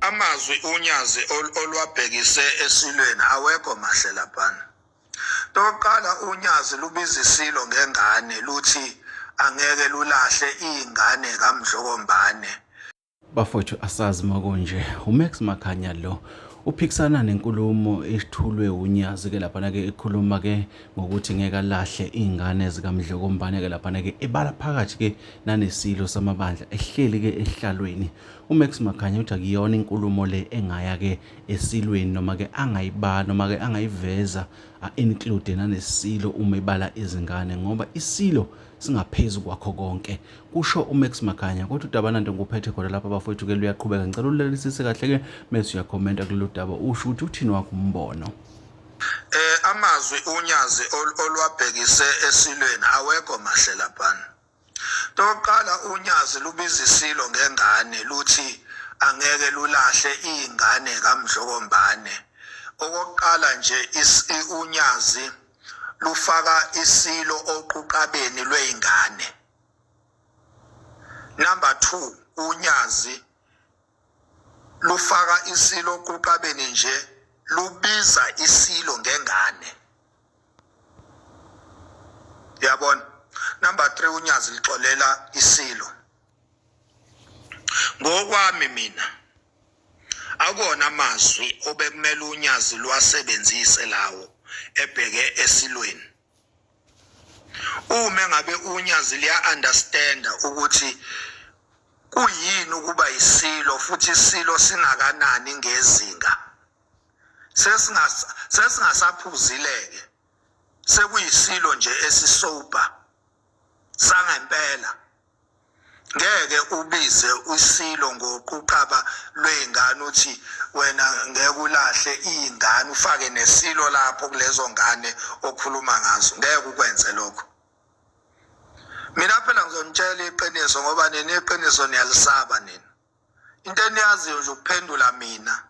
Amazwi uNyazi olwabhekise eSilweni awekho mahle laphana. Okokuqala uNyazi lubiza iSilo ngengane luthi angeke lulahle ingane kaMdlokombane. Bafowethu asazi makunje uMax Makhanya lo uphikisana nenkulumo ethulwe uNyazi ke laphana ke ekhuluma ke ngokuthi ngeke alahle iy'ngane zikaMdlokombane ke laphana ke ebala phakathi ke nanesilo samabandla ehleli ke ehlalweni. UMax Makhanya uthi akuyona inkulumo le engaya ke esilweni noma ke angayibala noma ke angayiveza a-include nanesilo uma ebala izingane ngoba isilo singaphezu kwakho konke, kusho uMax Makhanya. Kodwa udaba nanto nguphethe khona lapha bafowethu ke luyaqhubeka. Ngicela ulalelisise kahle ke mese uyakhomenta kulolu daba usho ukuthi uthini wakho umbono. Eh amazwi uNyazi olwabhekise esilweni awekho mahle laphana. Okokuqala uNyazi lubiza isilo ngengane luthi angeke lulahle ingane kaMdlokombane. Okokuqala nje uNyazi lufaka isilo oquqabeni lwey'ngane. Number 2 uNyazi lufaka isilo oquqabeni nje lubiza isilo ngengane. Uyabona? Number 3 uNyazi lixolela isilo. Ngokwami mina akona amazwi obekumele uNyazi lwasebenzise lawo ebheke esilweni. Uma ngabe uNyazi liya understand ukuthi kuyini ukuba isilo futhi isilo singakanani ngezinga Sesingasaphuzile-ke, sekuyisilo nje esisober sangempela. Ngeke ubize isilo ngoquqaba lwey'ngane uthi wena ngeke ulahle iy'ngane ufake nesilo lapho kulezo ngane okhuluma ngazo, ngeke ukwenze lokho. Mina phela ngizonitshela iqiniso ngoba nina iqiniso niyalisaba nina. Into eniyaziyo nje ukuphendula mina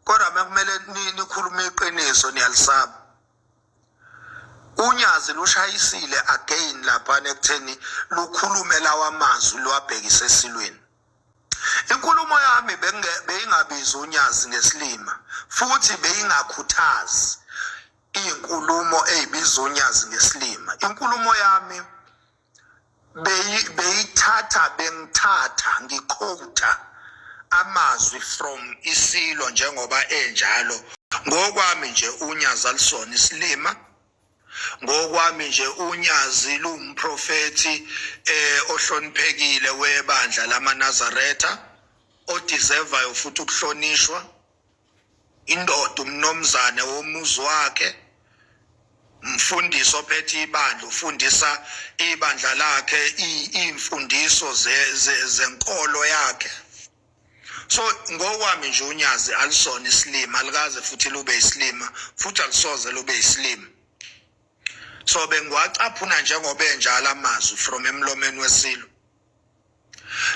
kodwa mekumele nikhulume iqiniso niyalisaba. Unyazi lushayisile again laphana ekutheni lukhulume lawa mazwi luwabhekise esilweni. Inkulumo yami beyingabizi unyazi ngesilima futhi beyingakhuthazi izinkulumo ezibiza unyazi ngesilima. Inkulumo yami beyithatha bengithatha ngikhowutha amazwi from isilo njengoba enjalo. Ngokwami nje uNyazi alusona isilima, ngokwami nje uNyazi luwumprofethi ohloniphekile webandla lamaNazaretha odizevayo futhi ukuhlonishwa. Indoda umnomzane womuzi wakhe, umfundisi ophethe ibandla, ufundisa ibandla lakhe iy'mfundiso zenkolo yakhe. So ngokwami nje uNyazi alusona isilima, alikaze futhi lube isilima, futhi alusoze lube isilima. So bengiwacaphuna njengoba enjalo amazwi from emlomeni wesilo.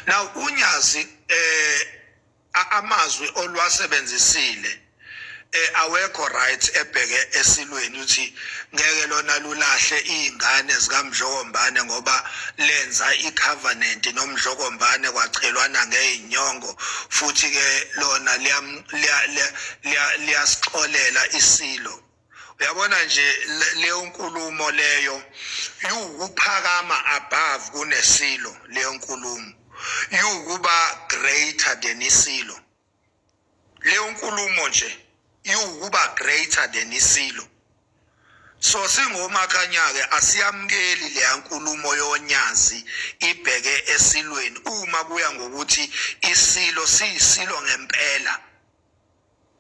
Now uNyazi amazwi olwasebenzisile awekho right ebheke esilweni uthi ngeke lona lulahle izingane zikaMdlokombane ngoba lenza icovenant noMdlokombane kwachelwana ngezinyongo futhi ke lona liyasixolela isilo. Uyabona nje leyo nkulumo leyo iwukuphakama above kunesilo leyo nkulumo iwukuba greater than isilo leyo nkulumo nje iwukuba greater than isilo. So singomakhanya-ke asiyamukeli leya nkulumo yoNyazi ibheke esilweni uma kuya ngokuthi isilo siyisilo ngempela.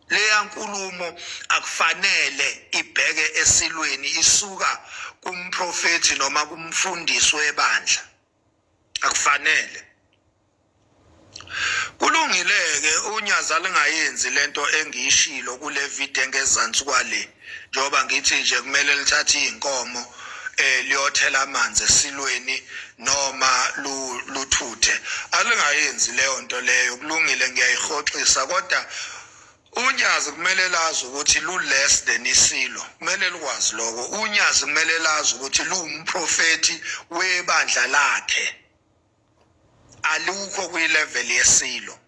Leya nkulumo akufanele ibheke esilweni isuka kumprofethi noma kumfundisi webandla, akufanele. Kulungile-ke uNyazi alingayenzi lento engiyishilo kule video engezansi kwale, njengoba ngithi nje kumele lithathe iy'nkomo liyothela amanzi esilweni noma luthuthe. Alingayenzi leyo nto leyo, kulungile ngiyayihoxisa, kodwa uNyazi kumele lazi ukuthi lu-less than isilo, kumele lukwazi lokho. UNyazi kumele lazi ukuthi luwumprofethi webandla lakhe, alukho kwi-level yesilo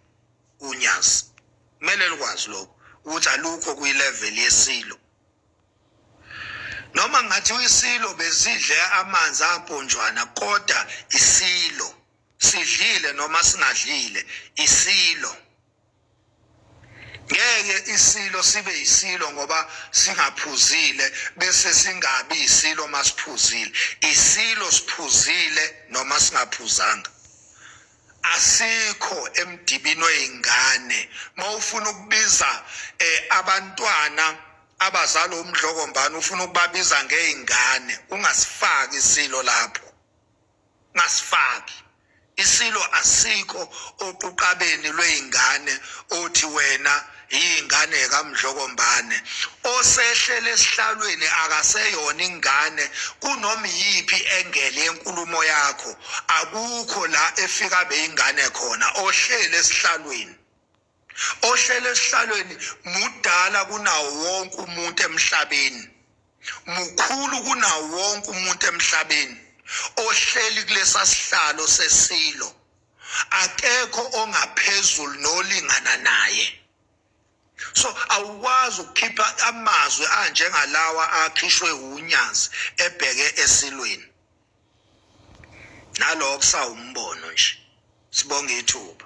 uNyazi. Kumele likwazi lokho ukuthi alukho kwi-level yesilo. Noma ngathi isilo besidle amanzi amponjwana kodwa isilo sidlile noma singadlile isilo. Ngeke isilo sibe isilo ngoba singaphuzile bese singabi isilo masiphuzile. Isilo siphuzile noma singaphuzanga. Asikho emdibini wey'ngane mawufuna ukubiza abantwana abazali umdlokombane ufuna ukubabiza ngey'ngane ungasifaki isilo lapho. Ngasifaki isilo asikho oquqabeni lwey'ngane othi wena yingane kaMdlokombane osehlele esihlalweni akaseyona ingane kunoma iyiphi engele yenkulumo yakho akukho la efika beyingane khona ohlele esihlalweni ohlele esihlalweni mudala kunawo wonke umuntu emhlabeni mukhulu kunawo wonke umuntu emhlabeni ohleli kulesa sihlalo sesilo akekho ongaphezulu nolingana naye so awukwazi ukukhipha amazwi anjengalawa akhishwe unyazi ebheke esilweni naloko kusawumbono nje sibonga ithuba.